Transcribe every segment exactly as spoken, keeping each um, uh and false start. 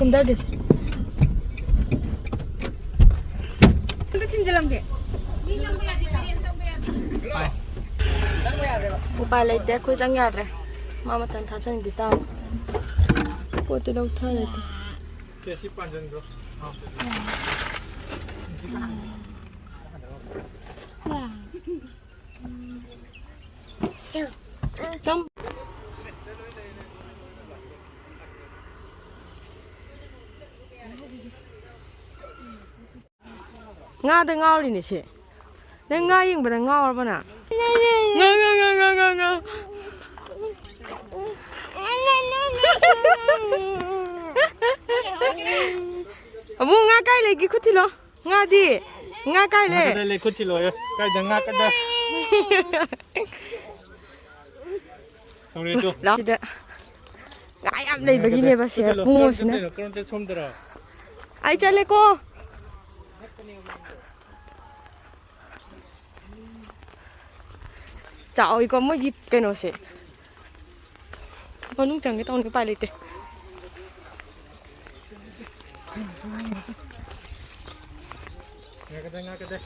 ꯀꯨꯝꯊꯒꯦꯁꯦ꯫ ꯑꯝꯇ ꯊꯤꯟꯖꯤꯜꯂꯝꯒꯦ꯫ ꯎꯄꯥꯏ ꯂꯩꯇꯦ, ꯑꯩꯈꯣꯏ ꯆꯪ ꯌꯥꯗ꯭ꯔꯦ꯫ ꯃꯥ ꯃꯇꯝ ꯊꯥꯆꯟꯈꯤ ꯇꯥꯕ꯫ ꯄꯣꯠꯇꯨ ꯂꯧꯊꯔꯗꯤ꯫ ꯁꯦ, ꯁꯤ ꯄꯥꯟꯖꯟꯈ꯭ꯔꯣ꯫ ꯆꯝ-, ꯉꯥꯗ ꯉꯥꯎꯔꯤꯅꯦ ꯁꯤ꯫ ꯅꯪ ꯉꯥ ꯌꯦꯡꯕꯗ ꯉꯥꯎꯔꯕ ꯅꯪ? ꯉꯥ, ꯉꯥ, ꯉꯥ, ꯉꯥ, ꯉꯥ, ꯉꯥ꯫ ꯑꯕꯨꯡ, ꯉꯥ ꯀꯥꯏ ꯂꯩꯒꯦ? ꯈꯨꯠ ꯊꯤꯜꯂꯣ꯫ ꯉꯥꯗꯤ? ꯉꯥ ꯀꯥꯏ ꯉꯥ ꯂꯩ? ꯀꯗꯥꯏ ꯂꯩ? ꯈꯨꯠ ꯊꯤꯜꯂꯣ꯫ ꯀꯥꯏꯗ ꯉꯥ ꯀꯗꯥꯏ? ꯇꯧꯔꯦ ꯇꯨ꯫ ꯂꯥꯎ꯫ ꯁꯤꯗ ꯉꯥ ꯌꯥꯝ ꯂꯩꯕꯒꯤꯅꯦꯕ ꯁꯦ ꯈꯨꯠ ꯊꯤꯜꯂꯣ꯫ ꯀꯔꯣꯝ ꯄꯨꯡꯉꯣꯁꯤꯅ꯫ ꯆꯠꯇꯣꯏꯅꯣ? ꯀꯔꯣꯝ ꯆꯠ-, ꯁꯣꯝꯗꯔꯣ? ꯑꯩ ꯆꯠꯂꯦꯀꯣ꯫ ꯆꯥꯎꯏꯀꯣ ꯃꯣꯏꯒꯤ ꯀꯩꯅꯣꯁꯦ꯫ ꯃꯅꯨꯡ ꯆꯪꯒꯦ ꯇꯧꯅꯤ, ꯎꯄꯥꯏ ꯂꯩꯇꯦ꯫ ꯉꯥꯏꯈꯣꯗ, ꯉꯥꯏꯈꯣꯗ꯫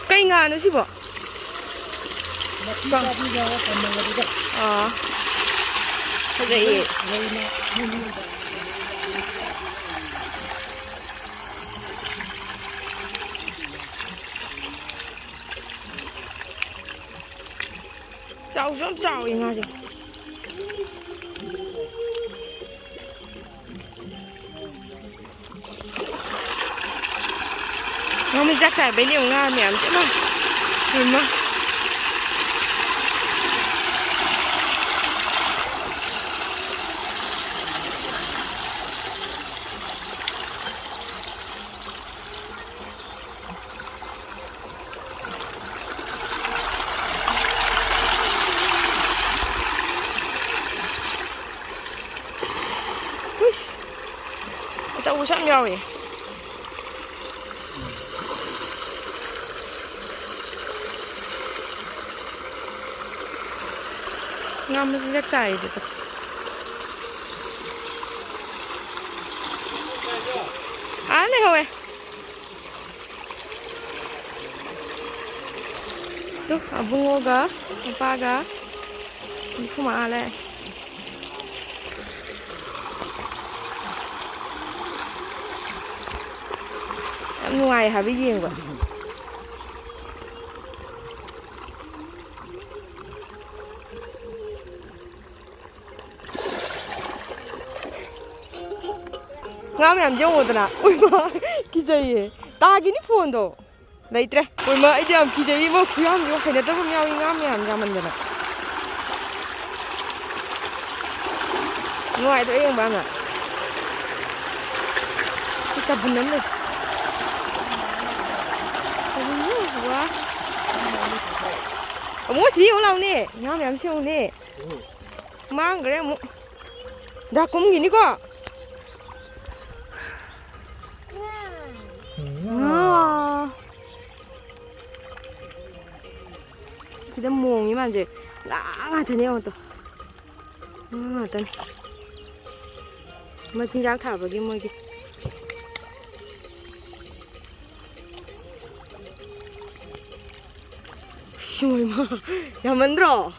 ꯀꯩ ꯉꯥꯅꯣ ꯁꯤꯕꯣ? ꯃꯄꯤ ꯄꯥꯕꯤꯒ ꯀꯃꯜ ꯑꯗꯨꯒ꯫ ꯑꯥ꯫ ꯐꯖꯩꯌꯦ꯫ ꯂꯩꯅ꯫ ꯆꯥꯎꯁꯨ ꯌꯥꯝ ꯆꯥꯎꯋꯤ ꯉꯥꯁꯦ꯫ ꯉꯥꯃꯤ ꯆꯥꯛ ꯆꯥꯕꯩꯅꯦ ꯉꯥ ꯃꯌꯥꯝꯁꯦ꯫ ꯏꯃꯥ! ꯏꯃꯥ! ꯌꯥꯝ ꯌꯥꯎꯋꯦ꯫ ꯉꯥ ꯃꯆꯤꯟꯖꯥꯛ ꯆꯥꯏꯗꯨꯗ꯫ ꯑꯥ, ꯂꯩꯍꯧꯋꯦ꯫ ꯇꯨ, ꯑꯕꯨꯡꯉꯣꯒ ꯃꯄꯥꯒ ꯅꯤꯐꯨ ꯃꯉꯥ ꯂꯩ꯫ ꯌꯥꯝ ꯅꯨꯡꯉꯥꯏ ꯍꯥꯏꯕ ꯌꯦꯡꯕ꯫ ꯉꯥ ꯃꯌꯥꯝ ꯌꯦꯡꯉꯣꯗꯅ꯫ ꯎꯏꯃꯥ, ꯀꯤꯖꯩꯌꯦ꯫ ꯇꯥꯒꯤꯅꯤ ꯐꯣꯟꯗꯣ꯫ ꯂꯩꯇ꯭ꯔꯦ꯫ ꯎꯏꯃꯥ, ꯑꯩꯗꯤ ꯌꯥꯝ ꯀꯤꯖꯩ ꯏꯕꯣ, ꯈꯨꯌꯥꯝꯗꯣ ꯍꯩꯅꯗꯕ ꯑꯃ ꯌꯥꯎꯏ, ꯉꯥ ꯃꯌꯥꯝ ꯌꯥꯝꯃꯟꯗꯅ꯫ ꯅꯨꯡꯉꯥꯏꯗ꯭ꯔꯣ ꯌꯦꯡꯕ ꯌꯥꯝꯅ? ꯁꯤ ꯆꯕꯨꯟ ꯑꯃ ꯂꯩ꯫ ꯆꯕꯨꯟ ꯑꯃ, ꯋꯥ꯫ ꯑꯃꯨꯛ ꯁꯤ ꯌꯦꯡꯉꯨ ꯂꯥꯎꯅꯦ, ꯉꯥ ꯃꯌꯥꯝ ꯁꯤ ꯌꯦꯡꯉꯨꯅꯦ꯫ ꯃꯥꯡꯈ꯭ꯔꯦ ꯑꯃꯨꯛ꯫ ꯗꯥꯀꯨꯝꯒꯤꯅꯤꯀꯣ꯫ ꯉꯥ꯫ ꯁꯤꯗ ꯃꯣꯡꯉꯤ ꯃꯌꯥꯝꯁꯦ ꯉꯥ ꯉꯥꯛꯇꯅꯦ ꯌꯦꯡꯉꯣ ꯇꯣ꯫ ꯉꯥ ꯉꯥꯛꯇꯅꯦ꯫ ꯃꯆꯤꯟꯖꯥꯛ ꯊꯥꯕꯒꯤ ꯃꯣꯏꯒꯤ꯫ ꯏꯃꯥ, ꯌꯥꯝꯃꯟꯗ꯭ꯔꯣ?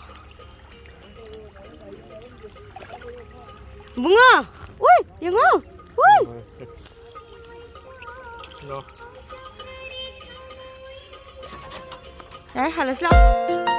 ꯏꯕꯨꯡꯉꯣ! ꯎꯏ! ꯌꯦꯡꯉꯣ! ꯎꯏ! ꯌꯥꯔꯦ, ꯍꯜꯂꯁꯤ ꯂꯥꯎ꯫